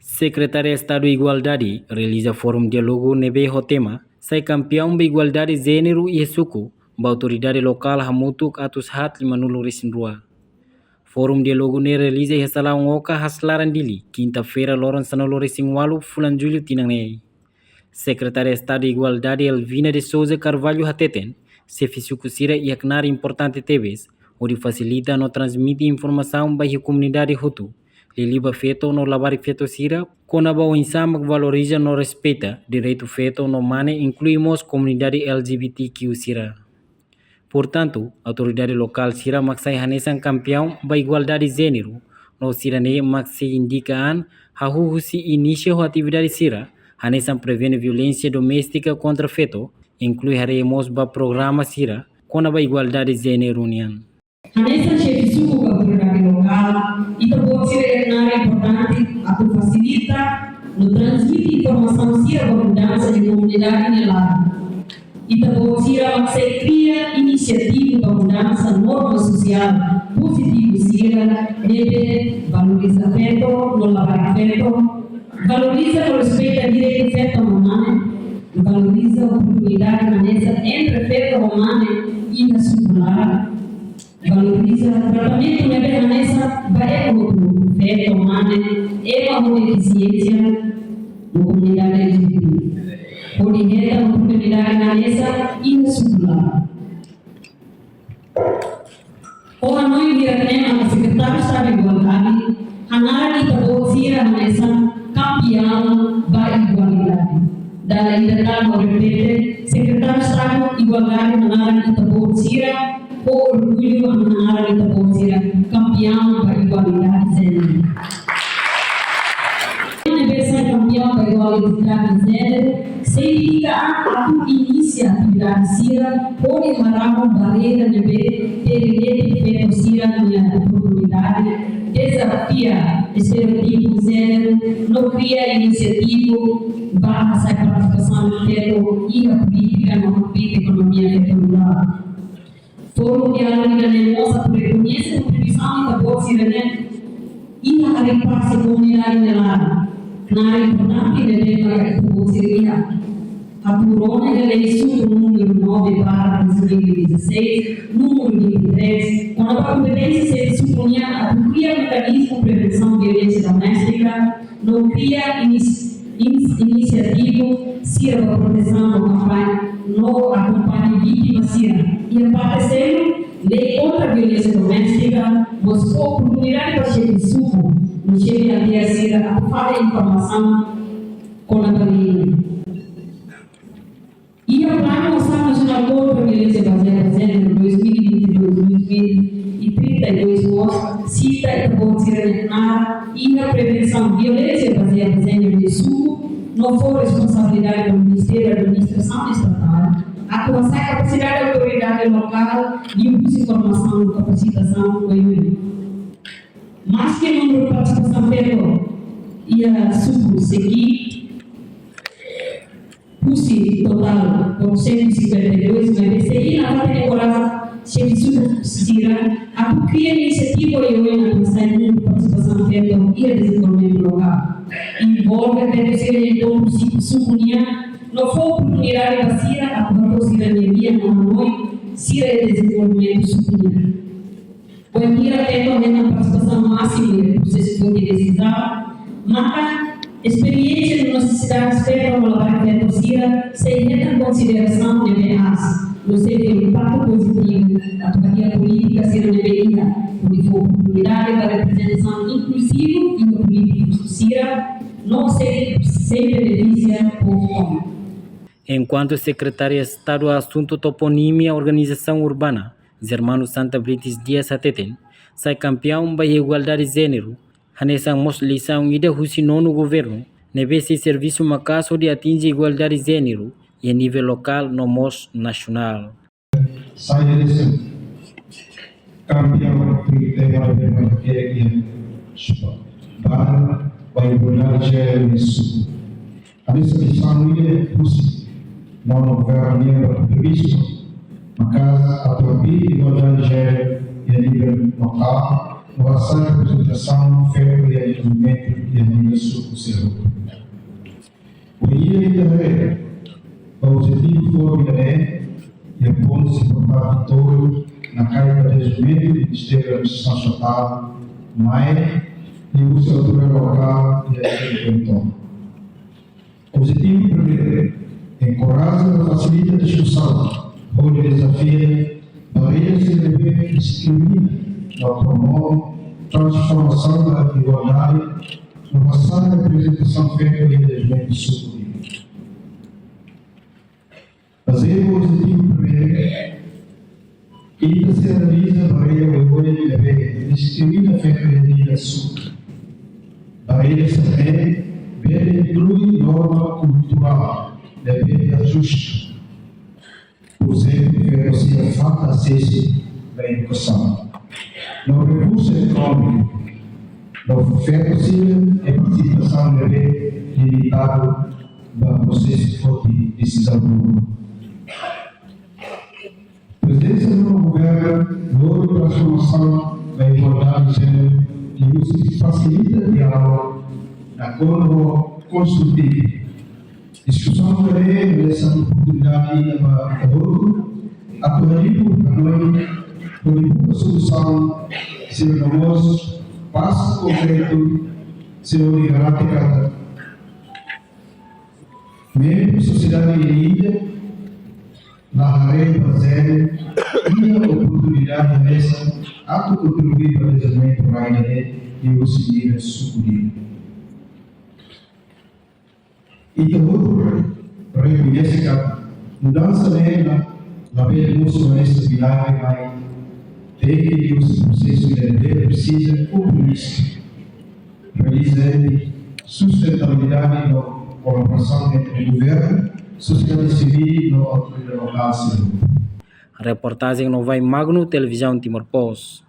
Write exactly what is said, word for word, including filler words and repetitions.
Sekretária Estadu Igualdade realiza fórum diálogu ne'ebé ho tema Sai Kampeaun ba Igualdade Jéneru iha Suku, ba autoridade lokál hamutuk atus haat limanulu-resin-rua. Fórum diálogu ne'e realiza iha Salaun Oca, Haslarang, Dili, kinta-feira, loron sanulu-resin-ualu fulan Jullu tinan ne'e. Sekretária Estadu Igualdade Elvina de Sousa Carvalho hateten, xefe suku sira iha knaar importante tebes, hodi fasilita no transmite informasaun ba iha komunidade hotu, liuliu ba feto no labarik-feto sira, kona-ba oinsá mak valoriza no respeita direitu feto no mane, inklui mós komunidade L G B T Q sira. Portantu, autoridade lokál sira mak sai hanesan kampeaun ba igualdade jéneru, no sira-ne'e mak sei indika an hahú husi inísiu ho atividade sira, hanesan prevene violénsia doméstika kontra feto, inklui haree mós ba programa sira kona-ba igualdade jéneru nian. Hanesan xefe suku ka autoridade lokál, ita-boot sira iha knaar importante atu fasilita no transmite informasaun sira ba mudansa iha komunidade nia laran. Ita-boot sira mak sei kria inisiativa ba mudansa norma sosiál pozitivu sira, ne'ebé valoriza feto no labarik-feto, valoriza no respeita direitu feto no mane, valoriza oportunidade hanesan entre feto no mane iha suku laran, valoriza tratamentu ne'ebé hanesan ba ema hotu, feto, mane, ema ho defisiénsia, no komunidade L G B T. Hodi hetan oportunidade hanesan iha suku laran. Ho hanoin hirak-ne'e mak Sekretáriu Estadu Igualdade hanaran ita-boot sira hanesan kampeaun ba igualdade. Dala ida tan ha'u repete, Sekretáriu Estadu Igualdade hanaran ita-boot sira ho orgullu, hanaran ita-boot sira kampeaun ba igualdade jéneru. Ne'ebé sai kampeaun ba igualdade jéneru, sei indika an atu inisia atividade sira hodi harahun barreira ne'ebé bele leten feto sira-nia oportunidade, dezafia estereótipu jéneru, no kria inisiativa ba hasa'e partisipasaun feto iha polítika no habitu ekonomia feto rurál. Fórum diálogu ida-ne'e mós atu rekoñese kontribuisaun ita-boot sira-nian iha harii pás iha komunidade nia laran. Knaar importante ne'ebé maka ita-boot sira iha. Atu rona iha Lei Suku númeru nove barra dois mil e dezasseis, númeru vinte e três, kona-ba kompeténsia xefe suku nian atu kria mekanizmu prevensaun violénsia doméstika, no kria inis-, inis-, inisiativa sira ba protesaun no akompaña, no akompaña vítima sira. Iha parte seluk, lei kontra violénsia doméstika mós fó oportunidade ba xefe suku no xefe aldeia sira atu fahe informasaun kona-ba lei. Iha Planu Asaun Nasionál kontra Violénsia Bazeada ba Jéneru dois mil e vinte e dois, dois mil e trinta e dois mós sita ita-boot sira-nia knaar iha prevensaun violénsia bazeada ba jéneru iha suku, no fó responsabilidade ba Ministériu Administrasaun Estatál atu hasa'e kapasidade autoridade lokál liuhusi formasaun no kapasitasaun oioin. Maske númeru partisipasaun feto iha suku sei ki'ik husi totál quatrocentos e cinquenta e dois, maibé sei nafatin enkoraja xefe suku sira atu kria inisiativa oioin atu hasa'e númeru partisipasaun feto iha dezenvolvimentu lokál. Envolve feto sira iha enkontru suku nian, no fó oportunidade ba sira atu hato'o sira-nia lian no hanoin sira iha dezenvolvimentu suku nian. Bainhira feto hetan partisipasaun másimu iha prosesu foti desizaun, maka esperiénsia no nesesidade feto no labarik feto sira sei hetan konsiderasaun ne'ebé aas, no sei iha impaktu pozitivu atu hadi'a polítika sira ne'ebé iha, hodi fó oportunidade ba reprezentasaun inkluzivu iha polítika sira, no sei, sei benefisia povu tomak. Enkuantu Sekretária Estadu Asuntu Toponímia Organizasaun Urbana, Germano Santa Brites Dias hateten, sai kampeaun ba igualdade jéneru, hanesan mós lisaun ida husi nonu governu, ne'ebé sei servisu maka'as hodi atinje igualdade jéneru iha nivel lokál no mós nasionál. Sai hanesan kampeaun ba tema ne'ebé mak iha suku ba, ba igualdade jéneru iha suku. Hanesan lisaun ida husi nonu governu nian ba previstu Maka'as atu harii igualdade de jéneru iha nivel lokál, no hasa'e reprezentasaun feto iha dezenvolvimentu iha nivel suku seluk. Ohin ita haree ba objetivu foun ida-ne'e, iha pontus importante tolu, nafatin ba dezenvolvimentu iha Ministériu Administrasaun Estatál, MAE, liuhusi autoridade lokál iha nivel territóriu. Objetivu primeiru, enkoraja no fasilita diskusaun hodi dezafia barreira sira ne'ebé diskrimina no promove transformasaun ba igualdade no hasa'e reprezentasaun feto iha dezenvolvimentu suku. Bazeia ba objetivu primeiru, ita sei analiza barreira oioin ne'ebé diskrimina feto iha nivel suku. Barreira sira-ne'e bele inklui norma kulturál ne'ebé la justu. Por ezemplu, feto sira falta asesu ba edukasaun no rekursu ekonómiku. No feto sira iha partisipasaun ne'ebé limitadu ba prosesu foti desizaun. Prezidensia Nonu Governu lori transformasaun ba igualdade de jéneru liuhusi fasilita diálogu nakonu ho konstrutivu. Diskusaun ida-ne'e hanesan oportunidade ida ba ita hotu atu hadi'a hanoin hodi buka solusaun sira no mós pasu konkretu sira hodi garante katak membru sosiedade iha Índia la haree ba jéneru iha oportunidade hanesan atu kontribui ba dezenvolvimentu rai ida-ne'e liuhusi nivel suku nian. Ita hotu rekoñese katak mudansa ne'e la, labele mosu hanesan milagre, maibé tenke liuhusi prosesu ida-ne'ebé presiza kompromisu, realiza entre sustentabilidade no kolaborasaun entre governu, sosiedade sivíl no autoridade lokál sira. Reportajen Novai Magno, Televizaun Timor Post.